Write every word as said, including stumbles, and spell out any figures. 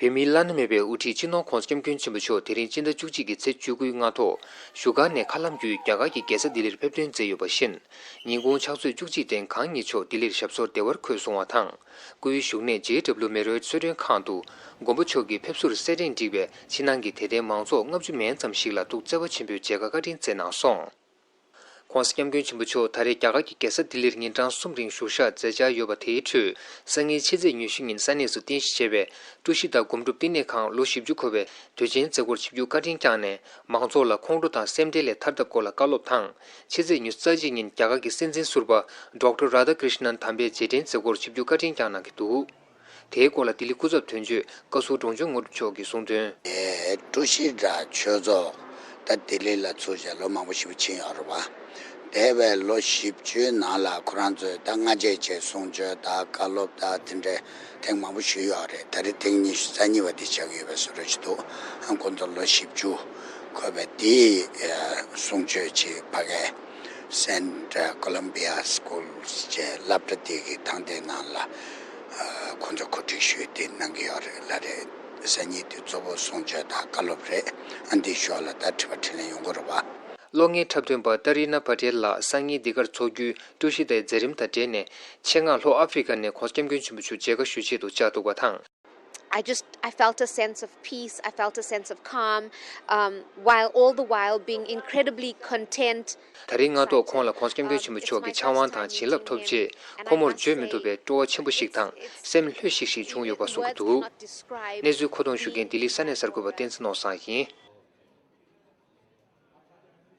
བོད་མིའི་བླ་ན་མེད་པའི་དབུ་ཁྲིད་སྤྱི་ནོར་༧གོང་ས་༧སྐྱབས་མགོན་ཆེན་པོ་མཆོག་དེ་རིང་སྤྱི་ཟླ་བཅུ་གཅིག་གི་ཚེས་བཅུ་དགུའི་སྔ་དྲོ། བཞུགས་སྒར་ནས་མཁའ་ལམ་བརྒྱུད་རྒྱ་གར་གྱི་རྒྱལ་ས་ལྡི་ལིར་ཕེབས་ཐོན་མཛད་ཡོད་པ་བཞིན། ཉིན་གུང་ཕྱག་ཚོད་བཅུ་གཅིག་སྟེང་གང་ཉིད་མཆོག་ལྡི་ལིར་ཞབས་སོར་བདེ་བར་འཁོད་སོང་བ་དང་། སྐུའི་བཞུགས་གནས་ཇེ་ཌབ་ལིའུ་མེ་རོ་ཡཊ་གསོལ་མགྲོན་ཁང་དུ། མགོན་པོ་མཆོག་གིས་ཕེབས་བསུར་གསེར་ཕྲེང་བསྒྲིགས་པའི་ཕྱི་ནང་གི་དད་ལྡན་མང་ཚོགས་ལྔ་བཅུ་མན་ཙམ་ཞིག་ལ་ཐུགས་བརྩེ་བ་ཆེན་པོས་མཇལ་ཁ་བཀའ་དྲིན་བསྩལ་གནང་སོང་། ྋགོང་ས་ྋསྐྱབས་མགོན་ཆེན་པོ་མཆོག་ད་རེས་རྒྱ་གར་གྱི་རྒྱལ་ས་ལྡི་ལིར་ཉིན་གྲངས་གསུམ་རིང་བཞུགས་ཞག་མཛད་འཆར་ཡོད་པ་དེའི་ཁྲོད། སང་ཉིན་ཕྱི་ཚེས་ཉི་ཤུ་ཉིན་ས་གནས་སུ་རྟེན་གཞི་བྱས་པའི་ཀྲུའུ་ཞི་དང་སྒོམ་སྒྲུབ་བསྟི་གནས་ཁང་ལོ་བཞི་བཅུ་འཁོར་བའི་དུས་ཆེན་མཛད་སྒོར་ཆིབས་བསྒྱུར་བཀའ་དྲིན་བསྐྱངས་ནས། མང་ཚོགས་ལ་ཁོང་ཁྲོ་དང་སེམས་ཁྲལ་ལས་ཐར་ཐབས་སྐོར་ལ་བཀའ་སློབ་དང་། ཕྱི་ཚེས་ཉི་ཤུ་རྩ་གཅིག་ཉིན་རྒྱ་གར་གྱི་སྲིད་འཛིན་ཟུར་པ་ཌོག་ཊར་རཱ་དྷ་ཀྲིཤ་ནན་དམ་པའི་རྗེས་དྲན་མཛད་སྒོར་ཆིབས་བསྒྱུར་བཀའ་དྲིན་བསྐྱངས་གནང་གི་འདུག། དེའི་སྐོར་ལ་ལྡི་ལི་སྐུ་ཚབ་དོན་གཅོད་བཀའ་ཟུར་འབྲོང་ཆུང་དངོས་གྲུབ་མཆོག་གིས་གསུངས་དོན། ཀྲུའུ་ཞི་དང་ཆོས་ཚོགས་ད་ལྡི་ལི་ལ་ཚུགས་བྱས་ལོ་མང་པོ་ཞེ་པོ་ཕྱིན་ཡོད་རེད་བ། འདས་པའི་ལོ་བཞི་བཅུའི་ནང་ལ་ཁོ་རང་ཚོས་ད་སྔ་རྗེས་བྱས་གསུང་ཆོས་དང་བཀའ་སློབ་དང་དེ་འདྲའི་ཐེངས་མང་པོ་ཞུས་ཡོད་རེད། ད་རེས་ཐེངས་ཉི་ཤུ་རྩ་གཉིས་པ་དེ་ཆགས་ཀྱི་ཡོད་པའི་བཟོ་འདྲ་ཞིག་འདུག། ཁོང་ཚོ་ལོ་བཞི་བཅུ་འཁོར་བའི་དེའི་གསུང་ཆོས་ཅིག་ཕ་གའི་སེན་ཊར་ཀོ་ལམ་བི་ཡ་སི་ཀུལ་ཅེས་སློབ་གྲྭ་དེ་གི་ཐང་དེའི་ནང་ལ། ཁོང་ཚོ་གོ་སྒྲིག་ཞུས་ཏེ་གནང་གི་ཡོད་རེད་ལ་རེད། སང་ཉིན་དེ་གཙོ་བོ་གསུང་ཆོས་དང་བཀའ་སློབ་རེད། ཨ་འདིའི་ཞོར་ལ་ད་དྲི་བ་དྲིས་ལན་ཡོང་གི་རེད་བ། གློག་བརྙན་འཁྲབ་སྟོན་པ་ཏཱ་རི་ན་པ་ཏེལ་ལགས་སང་ཉིན་འདི་གར་འཚོགས་རྒྱུའི་ཀྲུའུ་ཞི་དེའི་མཛད་རིམ་དང་འབྲེལ་ནས། ཆེད་མངགས་ལྷོ་ཨ་ཧྥེ་རི་ཁ་ནས་ྋགོང་ས་ྋསྐྱབས་མགོན་ཆེན་པོ་མཆོག་མཇལ་ཁ་ཞུ་ཆེད་དུ་བཅར་འདུག་པ་དང་། I just, I felt a sense of peace, I felt a sense of calm, um, while all the while being incredibly content. ད་རིང་སྔ་དྲོ་ཁོང་ལ་ྋགོང་ས་ྋསྐྱབས་མགོན་ཆེན་པོ་མཆོག་གི་ཕྱག་དབང་དང་བྱིན་རླབས་ཐོབ་རྗེས། ཁོ་མོར་བརྗོད་མི་ཐུབ་པའི་སྤྲོ་བ་ཆེན་པོ་ཞིག་དང་སེམས་ལྷོད་ཤིག་ཤིག་བྱུང་ཡོད་པ་གསུང་གི་འདུག། གནས་ཚུལ་མཁོ་གཏོང་ཞུ་མཁན་ལྡི་ལི་ས་གནས་གསར་འགོད་པ་བསྟན་འཛིན་ནོར་བཟང་ཡིན།